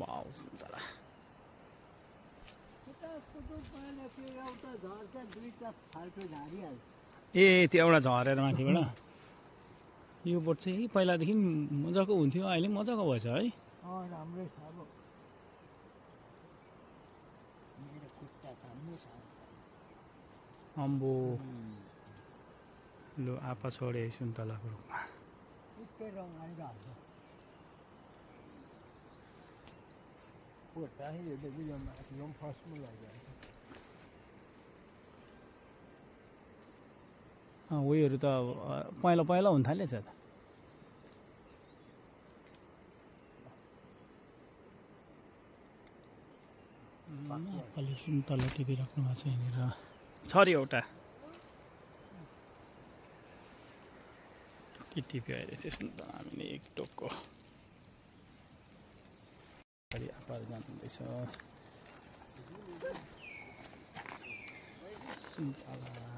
wow सुन्तला ए त्यो एउटा झरेर माथिबाट यो बोट चाहिँ पहिलादेखि मजाको हुन्थ्यो अहिले मजाको भएछ है राम्रै छ अब मेरो खुट्टा थाम्नु छ अम्बो लो आपा छोडे सुन्तलाको रुखमा उठ्दै रङ आइरहेको पोटाहिले बुझ्नमा यो फर्स्टमा लागिरहेको उयोहरू त पहेँलो पहेँलो हुन थालेछ त आपाले सुन्तला टिपिराख्नु भएको छ यहाँनिर छ अरे एउटा के टिप्यो अहिले चाहिँ सुन्तला हामीले एक टोकको आपाले जानुहुँदैछ सुन्तला